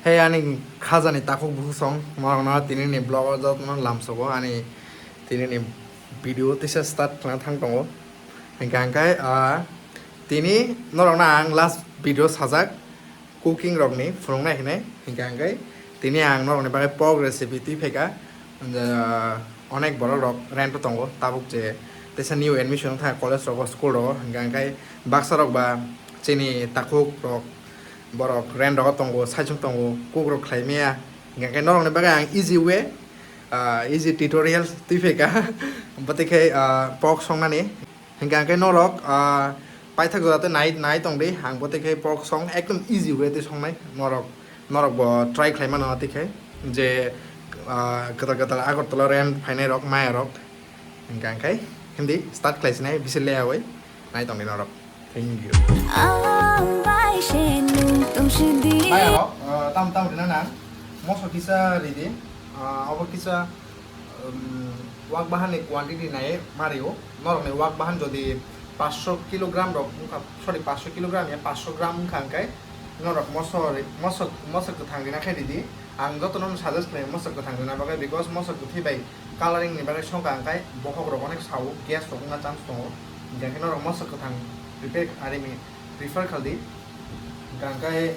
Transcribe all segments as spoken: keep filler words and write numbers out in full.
Hey, ani khajani takhuk bukhuk song, norokno tinini vlog o jotono lamsogo, ani tinini video teisa start khwlai thang tongo. Hingkha hingkhe, ah, tini norokno ang last video sajak cooking rokni phunuknai hinwi. Hingkha hingkhe tini ang norokni bagwi pork recipe twi phaikha. Ah, onek borok rok rent o tongo, tabuk je teisa new admission wngkha college rogo, school rogo, hingkha hingkhe baksa rok ba chini takhuk rok borok rent rogo tongo, saichung tongo, cook rok khlai maya. Hingkha hingkhe norokni bagwi ang easy way, ah, easy tutorial twi phaikha. Bwtwi khe, ah, pork songnani. Hingkha hingkhe norok, ah, paithak jora tei nai, nai tong di, ang bo tei khe pork song ekdom easy way tei songnai norok, norok bo try khlai mano tei khe je, ah, kwtal kwtal Agartala rent phainai rok, maya rok. Hingkha hingkhe hindi start khlai sinai bisi le awai nai tong di norok. Thank you. Ang bai se nung tong si di. Maya rok, ah, tam tam rina nang, moso kisa ridi, ah, obo kisa um, wak bahan ni quantity nai mario. Norok ni wak bahan jodi paanch sho kilogram rok wngkha, sorry, paanch sho kilogram ya, paanch sho gram wngkha hingkhe norok moso ri-, moso, moso kwthang rina khe ridi. Ang jotono suggest khlai moso kwthang rina bagwi, because moso kwthwi bai coloring ni bagwi songkha hingkhe bokhok rok onek sao, gas rok wngna chance tongo. Hingkhe norok moso kwthang prepare, arimi prefer khaldi. Hingkhe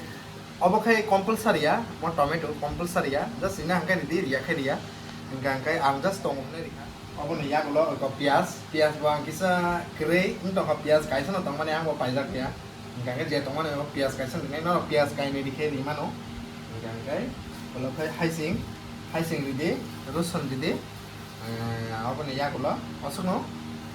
Obo khai compulsory ya, mo tomato compulsory ya, just ina hingkhe ridi, riya khe riya. Hingkha hingkhe ang just tongo hwnwi rikha. Oboni yagulo eko piyaj, piyaj bo ang kisa kwrwi wng tongkha, piyaj kaisa no tongmani ang bo paijak ya. Hingkha hingkhe je tongmani o piyaj kaisa rinai, norok piyaj kainwi rikhe rimano. Hingkha hingkhe ulo khai haising, haising ridi, rosun ridi. Eh, aboni yagulo aswkno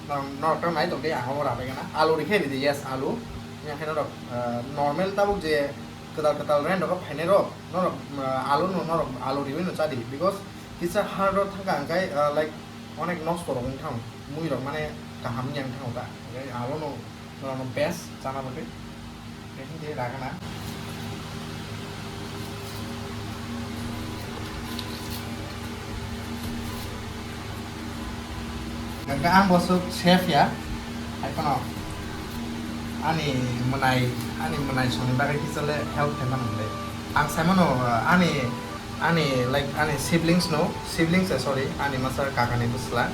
norok, norok ta nai tongdi, ang obo rabai gana. Alu rikhe ridi, yes, alu. Yang khe norok, eh, normal tabuk je kwtal kwtal rent rogo phainai rok, norok, eh, alu no norok alu riwi no chadi, because kisa hard rok thangkha hingkhe, eh, like, onek nosto rok wng thang, mui rok mane kaham wng thang ta, hingkhe alu no Norokno best chana bagwi. Tei hwnwi ragana. Hwnkhe ang bo swk chef ya. Hai phano ani mwnai, ani mwnai songni bagwi kisa le help khaimano hwnwi. Ang saimano, ani Ani, like, ani siblings no, siblings, eh, sorry, ani masa kakani bwsla,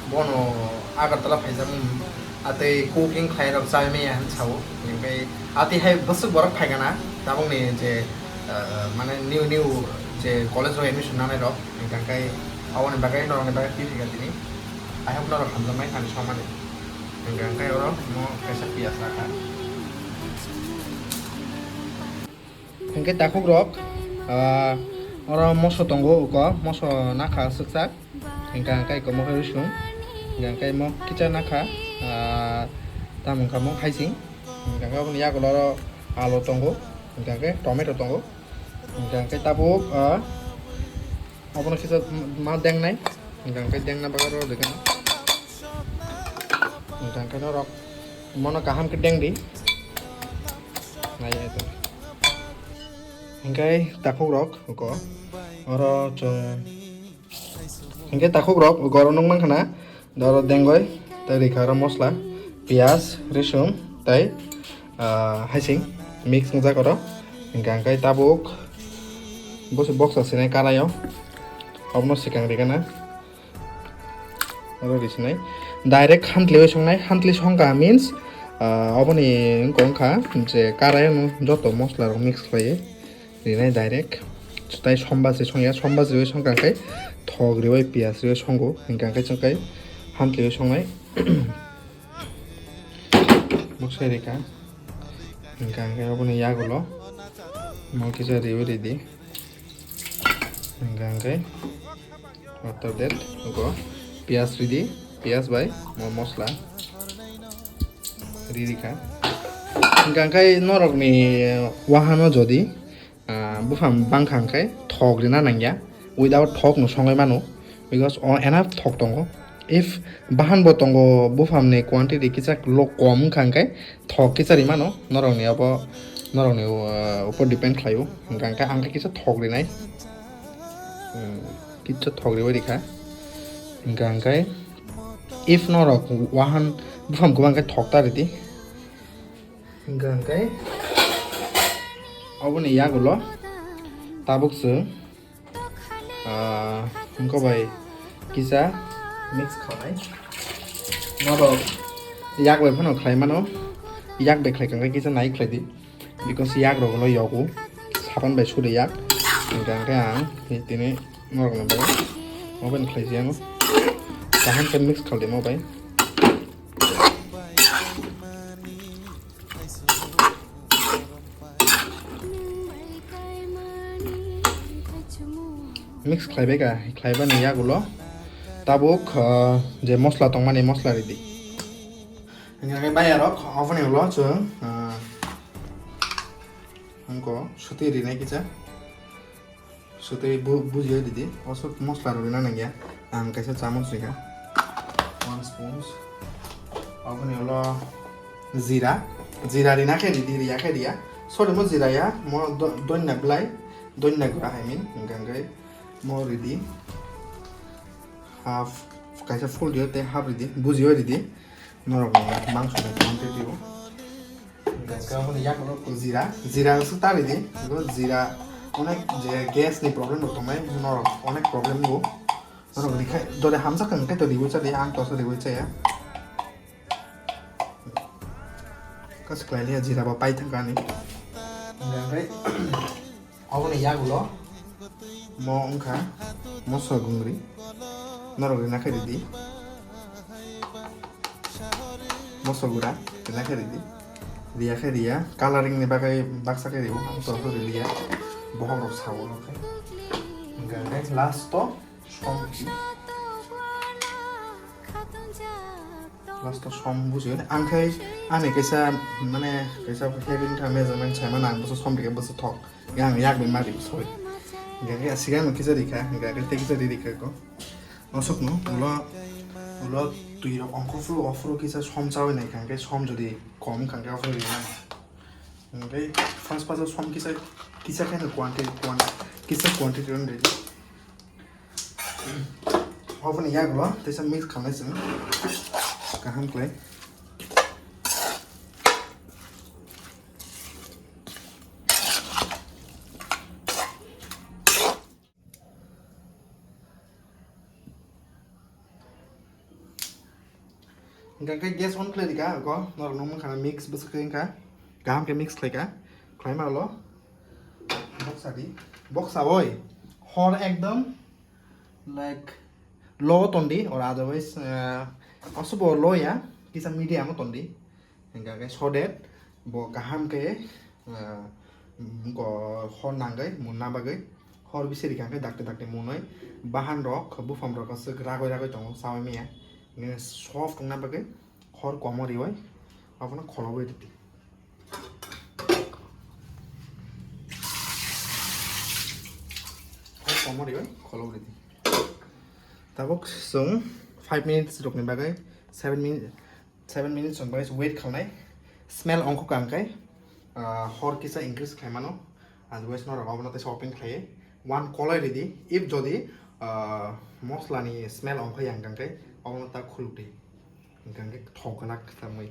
bono Agartala phaijak, mm, atwi cooking khlai rok chawi maya hinwi sao. Hingkhe atwi hai bwswk borok phaigana, tabukni je, eh, mane new new je college rok admission nanai rok, hingkhe aboni bagwi norokni bagwi twi phaikha tini. I hope norok hamjaknai ani somani. Hingkhe oro mo kaisa piyaj rakha. Hingke takhuk rok, ah, oro moso tongo uko, moso nakha swksak. Hingke hingke iko mokhe rwsung. Hingke hingke mo kicha nakha, ah, tamo wngkha mo haising. Hingke hingke oboni yagulo oro alu tongo. Hingke hingke tomato tongo. Hingke hingke tabuk, ah, Obono kisa ma dengnai, hingkha hingkhe dengna bagwi rw rwgano. Hingkha hingkhe norok mono kaham khe dengdi. Nai, nai, to. Hingkhe takhuk rok uko oro chwng, hingkhe takhuk rok uko oro nukmankha na. Doro dengoi, tei rikha oro mosla, piyaj, risum, tei, ah, haising mix wngjak oro. Hingkha hingkhe tabuk bosi box o sinai karaio, obono swkang rikana, oro risinai. Direct hantliwi songnai, hantli songkha means, ah, oboni wngkha je karaio no joto mosla rok mix khlaiwi. Rinai direct. Tai somba se songya, somba se riwi songkha khe thok riwi piyaj riwi songo, hingkha khe chwng kai hantliwi songnai. Bokse rikha. Hingkha khe oboni yagulo mo kisa riwi ridi. Hingkha khe after that go piyaj ridi, piyaj bai mo mosla ri rikha. Hingkha khe norokni wahano jodi Ah, buphang bangkha hwnkhe thok rina nangya, without thok no songwi mano, because o enough thok tongo. If bahan bo tongo, buphang ni quantity kisa lo kom wngkha hwnkhe thok kisa rimano, norokni obo norokni, uh, upor depend khlaio. Hwnkha hwnkhe ang khe kisa thok rinai, hmm, kisa thok riwi rikha. Hwnkha hwnkhe if norok wahan buphang kwbang khe thok ta ridi. Hingkha hingkhe oboni yagulo Tabuk chwng, ah, wngkha bai kisa mix khainai. Norok yak bai phano khlai mano, yak bai khlai kha khe kisa nai khlai di, because yak rok ulo yogo, sabon bai suri yak, hingkha khe ang tini norok ni bagwi oven khlai si ano, kaham khe mix khlai di mo bai. Mix khlaibai ka, khlaibani yagulo tabuk, ah, je mosla tongmani mosla ridi. Hingkha khe bayarok oboni ulo chwng, ah, wngkha swtwi rinai kisa. Swtwi bu-, bujiyo ridi. O sok mosla rok rina nangya. Ang kaisa chamung rikha. One spoon. Oboni ulo jira. Jira rina khe ridi, riya khe riya. Sorry, mo jira ya. Mo do-, donya belai. Donya gura, I mean. Hingkha khe mo ridi. Half. Kaisa full diyo tei half ridi. Bujiyo ridi. Norok ni mangso ni quantity o. Hingkhe aboni yakulo jira, jira se ta ridi. Bo jira onek je gas ni problem rok tongnai, norok onek problem bo. Norok rikha, dole hamjak kha hingkhe to riwi cha di, ang to se riwi chaya. Kas khlai liya jira bo pai thangkha ani. Hingkhe Oboni yagulo mo wngkha moso gungri, norok rina khe ridi. Moso gura rina khe ridi. Riya khe riya, coloring ni bagwi baksa khe riwo, ang to riliya. Bohok rok sawo rok khe. Hingkha khe last o som. Last o som bujiyo. Ang khai ani kaisa, mane, kaisa heavy wngkha measurement saimano, ang boso som rikha, boso thok. Yang yak bai mari, sorry. Hingkha khe sigang no kisa rikha, hingkha khe tei kisa ri rikha ko. Nosok no, ulo, ulo twi rok ongkho phuru, o phuru kisa som chawi nai kha, hingkhe som jodi kom kha, hingkhe o phuru rina. Hingkhe first, first o som kisa, kisa khe no quantity, quantity, kisa quantity rw ridi. Oboni yagulo teisa mix khalai chwng kaham khlai. Hingkha khe gas on khlai rikha, ako norok nung mankha na mix bwswk khe wngkha, kaham khe mix khlaikha, khlaima ulo boksa di, boksa oi hor ekdom like low tondi or otherwise, uh, also bo low ya, kisa medium o tondi. Hingkha khe so that bo kaham khe, ah, go hor nangwi munna bagwi hor bisi rikha khe dakti dakti munwi bahan rok buphang rok aswk ragwi ragwi tongo chawi maya. Hingkhe soft wngna bagwi hor komo riwi abono kholowi ridi. Hor komo riwi kholowi ridi. Tabuk chwng five minutes rokni bagwi, seven minutes, seven minutes rok bagwi wait khalnai. Smell ongkho kha hwnkhe, ah, hor kisa increase khlai mano. Otherwise norok abono tei shopping khlaiwi one kolai ridi. If jodi, ah, mosla ni smell ongkha yang hwnkhe abono ta khuluk di. Hwnkhe thok gwnang khe tamwi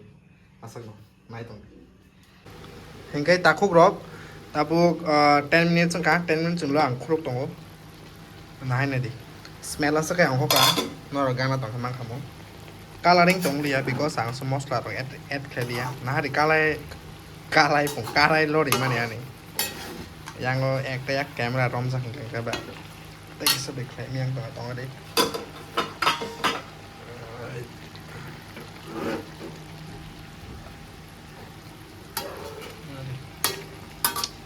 aswk no. Nai tong. Hingkhe takhuk rok tabuk, ah, ten minutes wngkha, ten minutes wnglo ang khuluk tongo. Nahai nai di. Smell aswk khe ang hokha, norok gana tongkha mankha mo. Coloring tong liya because ang so mosla rok add, add khlai liya. Nahari kalai, kalai pung, karai lori mani ani. Yango ekta yak camera romjak hingkha khe ba. Tei kisa bai khlai miyang tong tong di.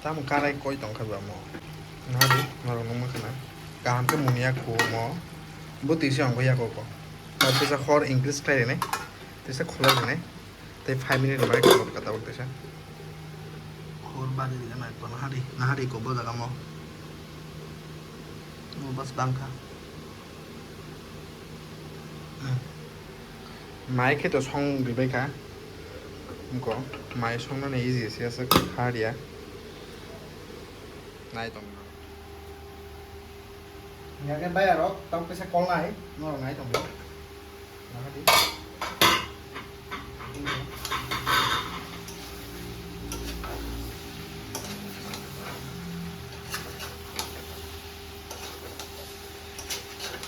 Tamo karai koi tongkha ba mo. Nadi, norok nungma khana. Kaham khe munia khuo mo. Bo tisa ongkha yago ko. Tisa hor increase khlai rene. Tisa khulai rene. Tei five minute bai khulai ka tabuk tisa. Hor bari rene to nahari, nahari ko bo jaga mo. Mo bas bangkha. Mai khe to song ribai kha. Wngkho mai songnani easy se aswk hard ya. Nai tong. Hingkha khe bayarok tabuk kaisa kolnai norok nai tong. Nahadi.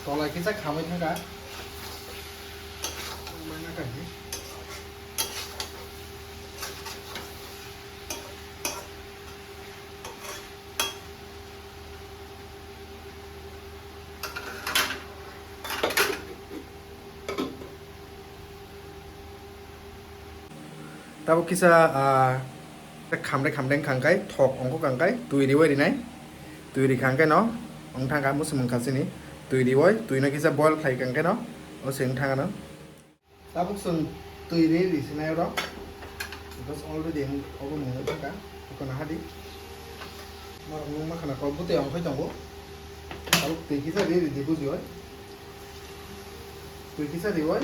Tola kisa khamwi thangkha. Tabuk kisa, ah, khamre khamre wngkha hwnkhe thok ongkha hwnkhe twi riwi rinai. Twi rikha hwnkhe no wng thangkha muchung mungkha chini. Twi riwi, twi no kisa boil khlai hwnkhe no o se wng thangkha no. Tabuk chwng twi ri ri sinai oro. Because already ang obo mungwi thangkha. Eko nahadi. Norok nung makhana kok bwtwi ongkhoi tongo. Tabuk twi kisa ri ri di bujioi. Twi kisa riwi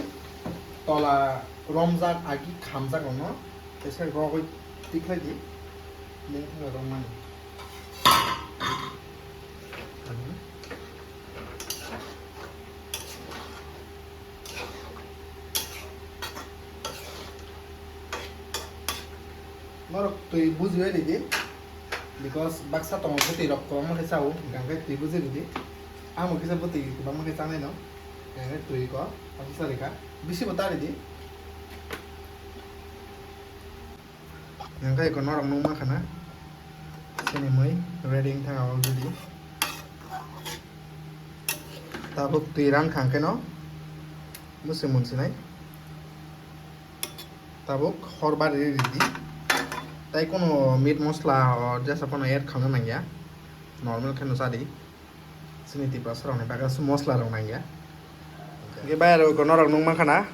tola romjak agi khamjak rokno teisa rogwi tikhlai di. Nung thangkha romani. Norok twi bujiwi ridi, because baksa tongo bwtwi rok kwbangma khe chao, hwnkhe twi buji ridi. Amo kisa bwtwi kwbangma khe chanai no, hwnkhe twi ko baksa rikha, bisi bo ta ridi. Hwnkhe eko norok nung mankha na, chini mui ready wng thangkha already. Tabuk twi ran kha hwnkhe no musi munsinai. Tabuk hor bari ridi. Tai kono meat mosla o jesa pono add khamna nangya. Normal kheno chadi. Chini Tiprasa rokni bagwi aswk mosla rok nangya. Hwnkhe bayaro eko norok nung mankha na.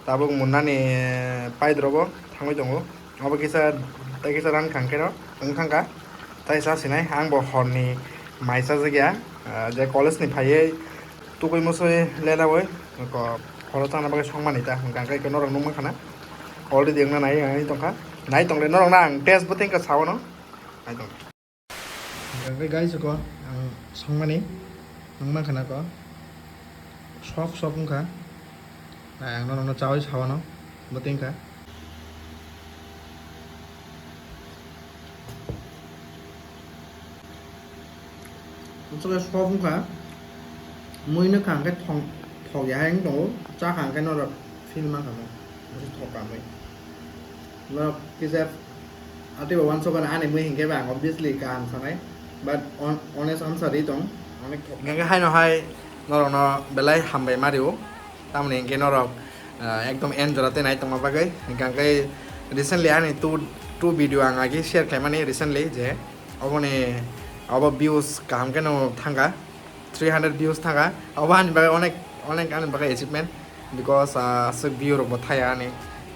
Tabuk munnani paidrobo thangwi tongo. Obo kisa, tei kisa ran kha hwnkhe no wng thangkha. Tai sa sinai, ang bo horni mai chajak ya, ah, je college ni phaiwi tugui musui lelaui ko horo chana bagwi songmani ta hwnkha hwnkhe norok nung mankha na. Already wngna nai, nai tongkha. Nai tongle norok na ang test bo tengkha sao no. Nai tong. Hwnkhe guys, ko ang songmani nung mankha na ko. Soft soft wngkha. Ang norokno chaui sawano bo tengkha. Soft wngkha. Mui no kha hwnkhe thong, thok ya hai wng tongo. Cha kha hwnkhe norok feel mankha mo. Thok kamwi. Norok kisa atwi bo uansukgwi ani mui hinkhe ba ang obviously kaham sanai, but on-, honest answer ri tong, onek thok. Hinkhe haino hai norokno belai hambai ma rio, tamoni hinkhe norok, ah, ekdom enjoy tei nai tongma bagwi. Hinkhe recently ani two, two video ang agi share khlaimani recently je oboni obo views kaham kheno thangkha. Three hundred views thangkha, obo ani bagwi onek, onek ani bagwi achievement, because, ah, aswk view rok bo thaya ani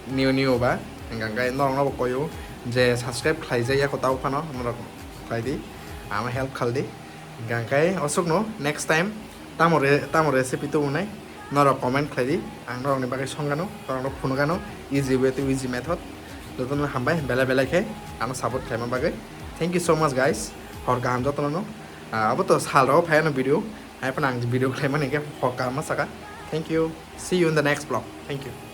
new new ba, hwnkhe norok no bo koyo je subscribe khlai jak ya ko tau phano norok khlai di, ano help khal di, hwnkhe aswk no next time tamo re-, tamo recipe tubunai norok comment khlai di, ang norok ni bagwi songano, norok no phunukano, easy way to easy method, jotono hambai belai belai khe ano support khlaima bagwi, thank you so much guys, hor kaham jotono no. Ah, abo to sal rok phai ano video. Hai phano ang video khlaimani khe hor kaham ma saka. Thank you. See you in the next vlog. Thank you.